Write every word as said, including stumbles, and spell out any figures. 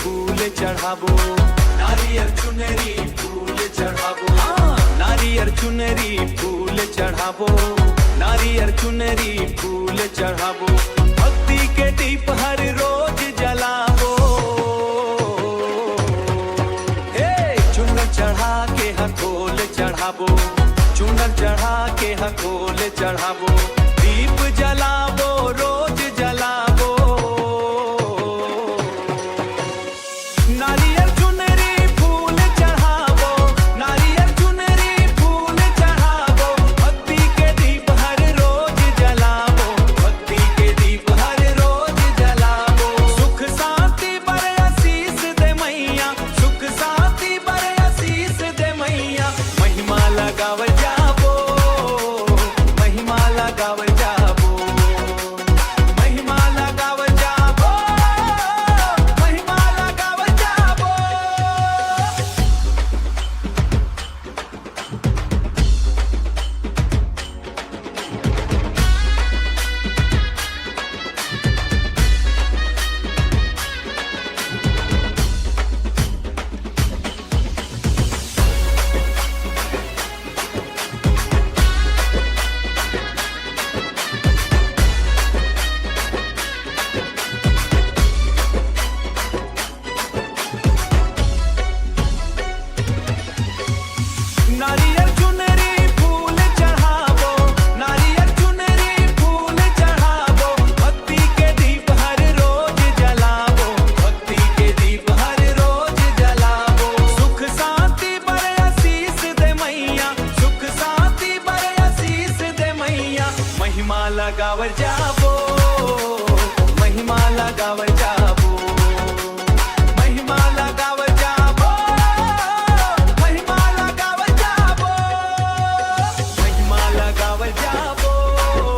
फूल चढ़ाबो, नारियर चुनरी फूल चढ़ाबो, हाँ, नारियर चुनरी फूल चढ़ाबो, नारियर चुनरी फूल चढ़ाबो, भक्ति के दीप हर रोज जलाबो। हे, चुनर चढ़ा के हकोल चढ़ाबो, चुनर चढ़ा के हकोल चढ़ाबो, दीप जलाबो, रोज जलाबो। नारियर चुनरी फूल चढ़ाबो, नारियर चुनरी फूल चढ़ाबो, भक्ति के दीप हर रोज जलाबो, भक्ति के दीप हर रोज जलाबो। सुख शांति बर आशीष दे मैया, सुख शांति बर आशीष दे मैया, महिमा लगावल जाबो, महिमा लगावल जाबो। महिमा लगावल जाबो, महिमा लगावल जाबो। नारियर चुनरी फूल चढ़ाबो, नारियर चुनरी फूल चढ़ाबो, भक्ति के दीप हर रोज जलाबो, भक्ति के दीप हर रोज जलाबो। सुख शांति बर आशीष दे मैया, सुख शांति बर आशीष दे मैया, महिमा लगावल जाबो।